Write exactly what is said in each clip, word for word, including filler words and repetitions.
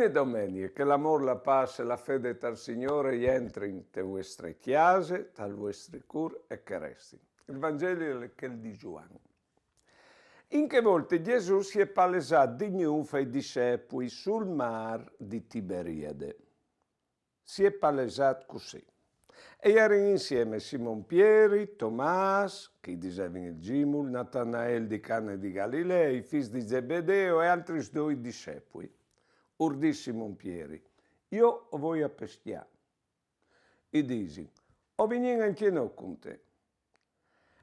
Domenie, che l'amôr, la pâs e la fede tal Signôr a jentrin te vuestre cjase, tal vuestri cûr e che a restin. Il Vangeli al è chel di Zuan. In chê volte Jesù si è palesât di gnûf ai dissepui sul mâr di Tiberiade. Si è palesât cussì. E a jerin insiemi Simon Pieri, Tomâs, che i disevin il Zimul, Natanael di Cane di Galilea, i fîs di Zebedeu e altris doi dissepui. Ur dîs Simon Pieri: «Jo o voi a pescjâ.» I disin: «O vignìn ancje nô cun te.»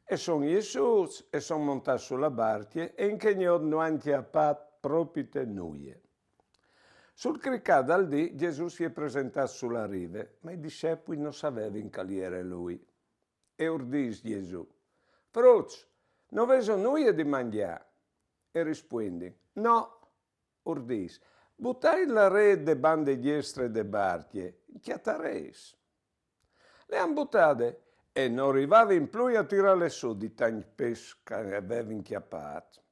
E son jessûts e son montâts su la barcje e in chê gnot no àn cjapât propite nuie. Sul cricâ dal dì Jesù si è presentât su la rive, ma i dissepui no savevin che al jere lui. E ur dîs Jesù: «Fruts, no vêso nuie di mangjâ?» E rispuindin: «No.» Ur dîs: «Butait la rêt de bande diestre de barcje, cjatarês.» Le àn butade e no rivavin plui a tirâle sù di tancj pes che a vevin cjapât.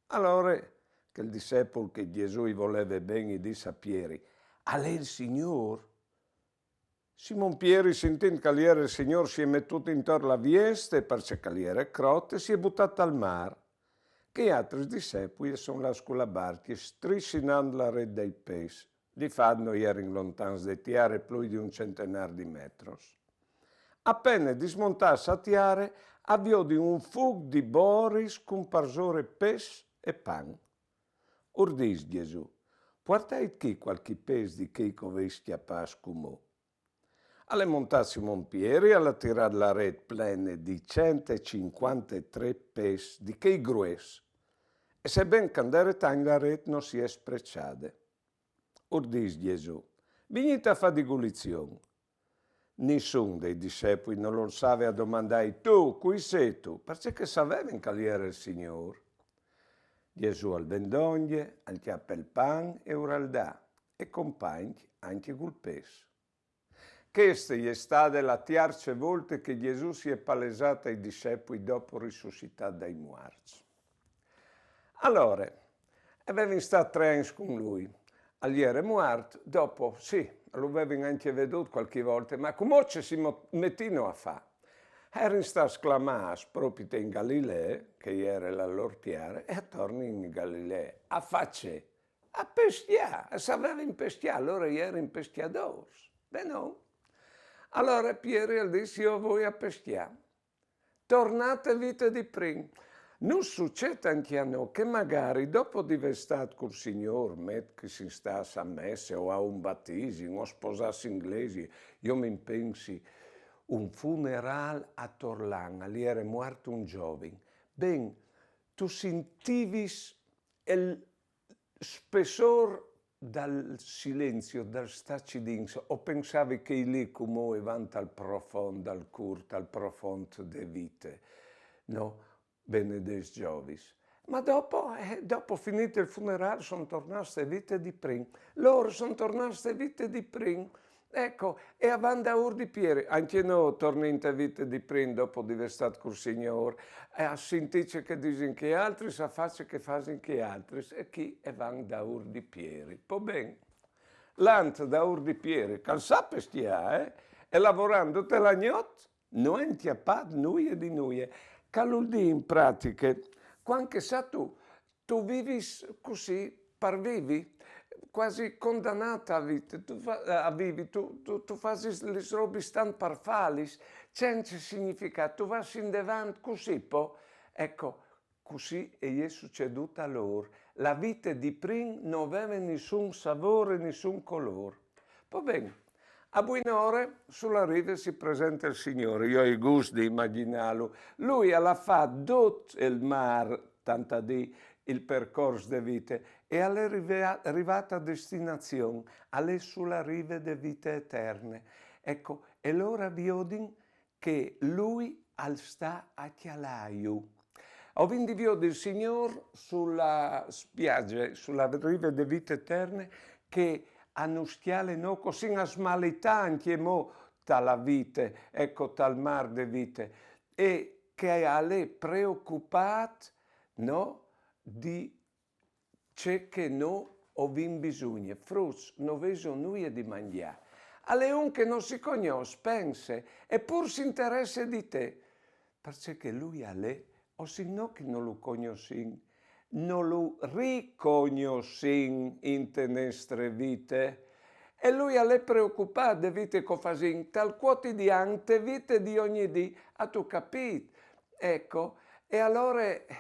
Alore chel dissepul che Jesù i voleve ben i dîs a Pieri: «Al è il Signôr.» Simon Pieri, sintint che al jere il Signôr, si è metût intor la vieste, parcè che al jere crot, e si è butât tal mâr. Chei altris dissepui a son lâts cu la barcje, strissinant la rêt dai pes. Di fat no jerin lontans de tiare plui di un centenâr di metros. A pene dismontâts a tiare, a viodin un fûc di boris cun parsore pes e pan. Ur dîs Jesù: «Puartait chi cualchi pes di chei che o vês cjapâts cumò.» Al è montât Simon Pieri, al à tirât la rêt plene di cent e cincuantetrê pes di chei grues. E seben che and jere tancj, la rêt no si è spreçade. Ur dîs Jesù: «Vignît a fâ di gulizion.» Nissun dai dissepui nol osave a domandâi: «Tu, cui sêstu?», parcè che a savevin che al jere il Signôr. Jesù al ven dongje, al cjape il pan e ur al dà, e compagnì ancje cul pes. Cheste e je stade la tierce volte che Jesù si è palesât ai dissepui dopo risuscitât dai muarts. Alore, a vevin stât trê agns cun lui. Al jere muart, dopo, sì, lu vevin ancje viodût cualchi volte, ma cumò ce si mo-, metìno a fâ? A jerin stâts clamâts propite in Galilee, che e jere la lôr tiere, e a tornin in Galilee. A fâ ce? A pescjâ, a savevin pescjâ, lôr a jerin pescjadôrs. Benon. Alore Pieri al dîs: «Jo o voi a pescjâ.» Tornât te vite di prin. Nus sucêt ancje a nô che magari dopo di vê stât cul Signôr, met che sin stâts a messe o a un batisim o sposâts in glesie, jo mi impensi un funerâl a Torlan, al jere muart un zovin. Ben, tu sintivis il spessôr dal silenzio, dal stâ cidins, o pensavi che chei li cumò a van tal profont dal cûr, tal profont de vite, no? Benedets zovis. Ma dopo, eh, dopo finît il funerâl, a son tornâts te vite di prin. Lôr a son tornâts te vite di prin. Eco, e a van daûr di Pieri, ancje nô tornìn te vite di prin dopo di vê stât cul Signôr, e a sintî ce che a disin chei altris, a fâ ce che a fasin chei altris, e chi e van daûr di Pieri. Po ben, lant daûr di Pieri, che al sa pescjâ, eh? E lavorant dute la gnot, no àn cjapât nuie di nuie. Che al vûl dî in pratiche, cuant che, sâstu, tu vivis cussì, par vivi, cuasi condanât a vite, tu fa-, a vivi, tu, tu, tu fasis lis robis tant par fâlis, cence significât, tu vâs indevant cussì, po, eco, cussì e je sucedût a lôr. La vite di prin no veve nissun savôr e nissun colôr. Po ben, a buinore su la rive si presente il Signôr, jo o ai gust di imagjinâlu. Lui al à fat dut il mâr, tant a dî, il percors de vite, e al è rive-, rivât a destinazion, al è su la rive de vite eterne. Eco, e lôr a viodin che lui al sta a cjalâju. O vin di viodi il Signôr su la spiaze, su la rive de vite eterne, che a nus cjale nô, che o sin a smalitâ ancjemò ta la vite, eco, tal mâr de vite, e che al è preocupât, no, di ce che nô o vin bisugne, fruts, no veso nuie di mangjâ. Al è un che no si cognòs, pense, e pûr si interesse di te. Parcè che lui al è, o si no chi no lu cognossìn, no lu ricognossìn inte nestre vite. E lui al è preocupât de vite che o fasìn tal cuotidian, te vite di ogni dì, âstu capît? Eco, e alore, eh,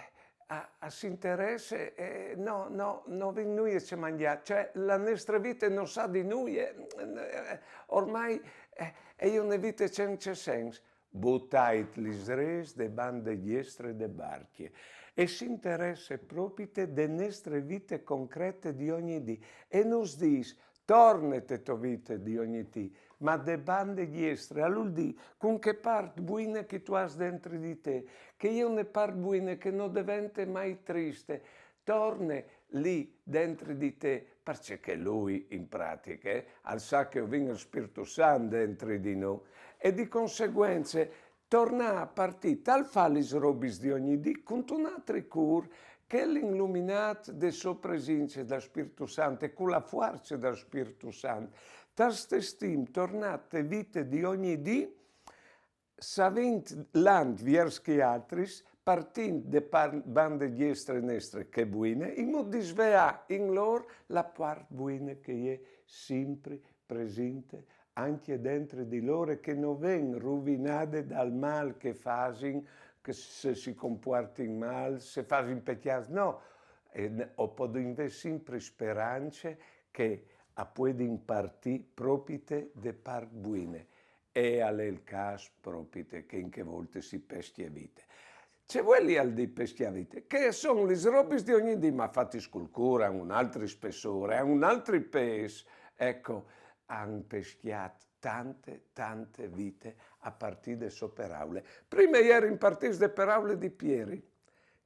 a, a si interesse, eh, no, no, no vin nuie ce mangjâ, cioè la nestre vite no sa di nuie, eh, ormai, eh, e je une vite cence sens. Butait lis rêts de bande diestre de barcje e si interesse propite de nestre vite concrete di ogni dì e nus dîs: torne te tô vite di ogni dì, ma de bande diestre, al vûl dî cun chê part buine che tu âs dentri di te, che e je une part buine che no devente mai triste, torne li dentri di te, parcè che lui, in pratiche, al sa che o vin il Spirtu Sant dentri di nô, e di conseguence tornâ a partî tal fâ lis robis di ogni dì cuntun altri cûr, chel iluminât de sô presince dal Spirtu Sant e cu la fuarce dal Spirtu Sant, tal stes timp tornâ te vite di ogni dì, savint lant viers chei altris, partint de par-, bande diestre nestre chê buine, in mût di sveâ in lôr la part buine che e je simpri presinte ancje dentri di lôr e che no ven ruvinade dal mâl che fasin, che se si compuartin mâl, se fasin pecjâts, no, e n-, o podìn vê simpri sperance che a puedin partî propite de part buine. E al è il câs propite che in chê volte si pescje vite. Ce vuelial dî pescjâ vite? Che a son lis robis di ogni dì, ma fatis cul cûr, a àn un altri spessôr, a àn un altri pês. Eco, a àn pescjât tante, tante vite a partî de sô peraule. Prime a jerin partîts de peraule di Pieri.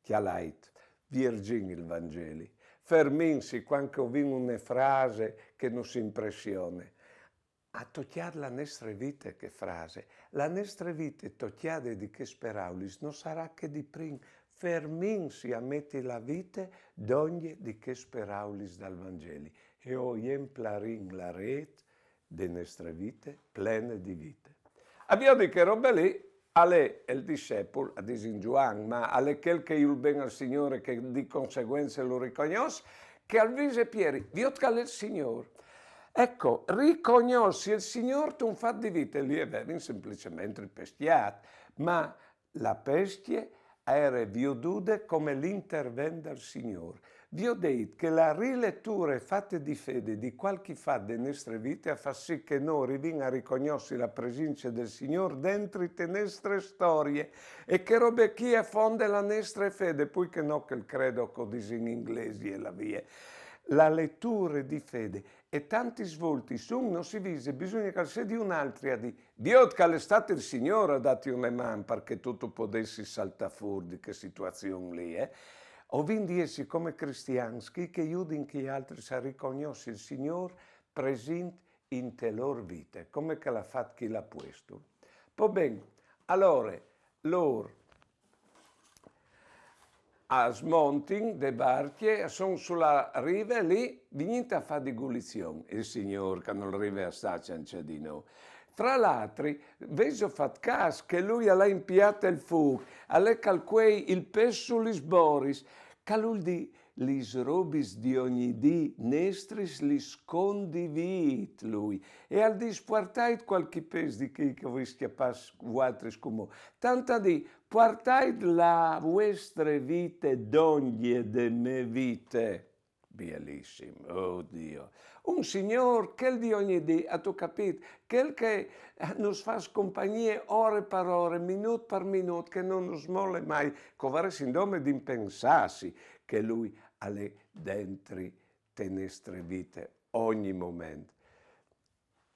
Cjalait, viergìn il Vangeli. Fermìnsi cuant che o vin une frase che nus impressione. A tocjâ la nestre vite chê frase. La nestre vite tocjade di chês peraulis no sarà che di prin. Fermìnsi a meti la vite dongje di chês peraulis dal Vangeli e o jemplarìn la rêt de nestre vite plene di vite. A viodi chê robe li, al è il discepul, a disin Zuan, ma al è chel che al vûl ben al Signôr e che di conseguence lu ricognòs, che al vise Pieri, viôt che al è il Signôr. Eco, ricognossi il Signôr intun fat di vite, li a vevin semplicementri pescjât, ma la pescje e jere viodude come l'intervent dal Signôr. Viodêt che la rileture fate di fede di cualchi fat de nestre vite e fâs sì che nô rivìn a ricognossi la presince dal Signôr dentri te nestre storie, e chê robe chi e fonde la nestre fede, plui che no chel credo che o disìn in glesie e là vie. La leture di fede, e tantis voltis un no si vise, bisugne che al sedi un altri a dî, viôt che al è stât il Signôr a dâti une man parcè che tu tu podessis saltâ fûr di chê situazion li, eh? O vin di jessi come cristians, chei che a judin chei altris a ricognossi il Signôr presint inte lôr vite, come che al à fat chel apuestul. Po ben, alore, lôr a smontin de barcje, a son su la rive li, vignint a fâ di gulizion, il Signôr che nol rive a stâ cence di nô. Fra l'altri, vêso fat câs che lui al à impiât il fûc, al è calcuei il pes su lis boris, che al vûl dî lis robis di ogni dì nestris lis condivît lui, e al dîs: puartait cualchi pes di chei che o vês cjapâts vualtris cumò, tant a dî, puartait la vuestre vite dongje de mê vite. Bielissim, oh Diu. Un Signôr, chel di ogni dì, âstu capît? Chel che, eh, nus fâs compagnie ore par ore, minût par minût, che no nus mole mai, che o varessin dome di impensâsi che lui al è dentri te nestre vite, ogni moment.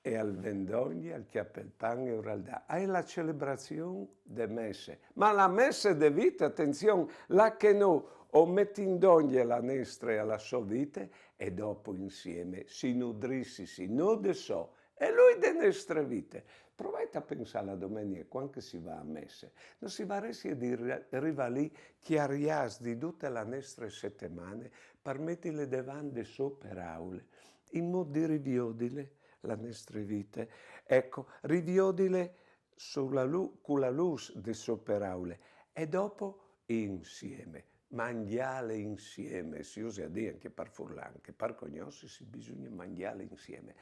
E al ven dongje, al cjape il pan e ur al dà. A è la celebrazion de messe. Ma la messe de vite, atenzion, là che nô o metìn dongje la nestre a la sô vite e dopo insieme si nudrissi, si nô de sô e lui de nestre vite. Provait a pensâ la domenie cuant che si va a messe. No si varessie di ri-, rivâ li cjariâts di dute la nestre setemane par metile devant de sô peraule, in mût di riviodile la nestre vite. Eco, riviodile su la lu-, cu la lûs de sô peraule e dopo insieme. Mangjâle insieme, si use a dî ancje par furlan, che par cognossisi bisugne mangjâle insieme.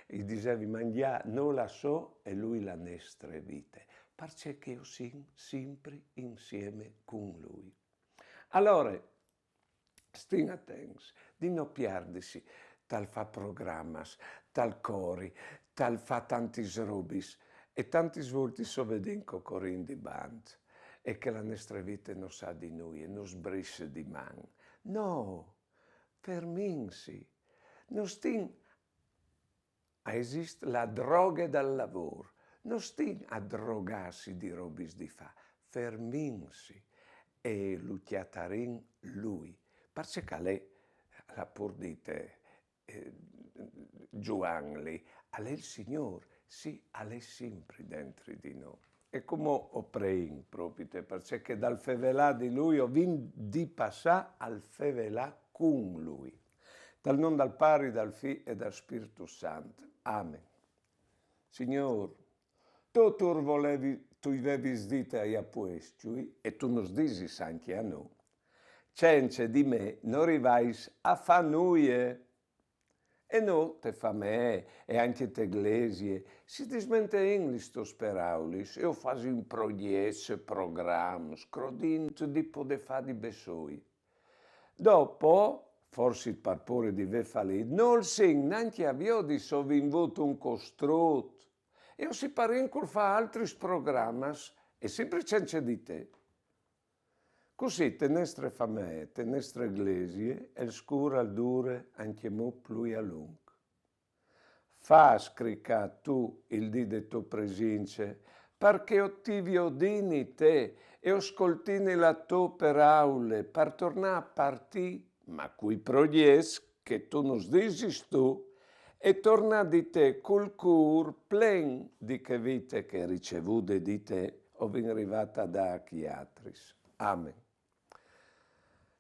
I disevi mangjâ nô la sô e lui la nestre vite, parcè che o sin simpri insieme cun lui. Alore, stin atents di no pierdisi tal fâ programas, tal cori, tal fâ tantis robis, e tantis voltis o vedìn che o corìn di bant, e che la nestre vite no sa di nuie, no sbrisse di man. No, fermìnsi. No stin a esist la droghe dal lavôr. No stin a drogâsi di robis di fâ. Fermìnsi e lu cjatarìn lui. Parcè che al è, al à pûr dite, eh, Zuan li, al è il Signôr, sì, al è simpri dentri di nô. E cumò o preìn propite, parcè che dal fevelâ di lui o vin di passâ al fevelâ cun lui. Dal non dal Pari, dal Fi e dal Spirtu Sant. Amen. Signôr, tu, tu volevi, tu i vevis dite ai apuestui, e tu nus disis ancje a nô: cence di me no rivais a fâ nuie. E nô, te famee e ancje te glesie, si dismenteìn lis tôs peraulis e o fasìn progjets e programs, crodint di podê fâ di bessôi. Dopo, forsit par pôre di vê falît, nol sin nancje a viodi se o vin vût un costrut. E o si parìn cul fâ altris programas, e simpri cence di te. Cussì te nestre famee, te nestre glesie, il scûr al dure ancjemò plui a lunc. Fâs cricâ tu il dì de tô presince, par che o ti viodini te e o scoltini la tô peraule, par tornâ a partî, ma cui progjets che tu nus disis tu, e tornâ di te cul cûr plen di chê vite che, ricevude di te, o vin rivât a dâ a chei altris. Amen.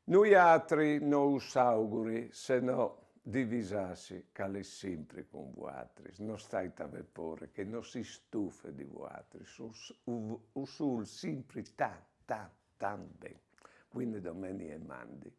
Nuiatri no us auguri, se no di visâsi che al è simpri cun vuatris. No stait a vê pôre, che no si stufe di vuatris. Us, u, us vûl simpri tant, tant, tant ben. Buine domenie e mandi.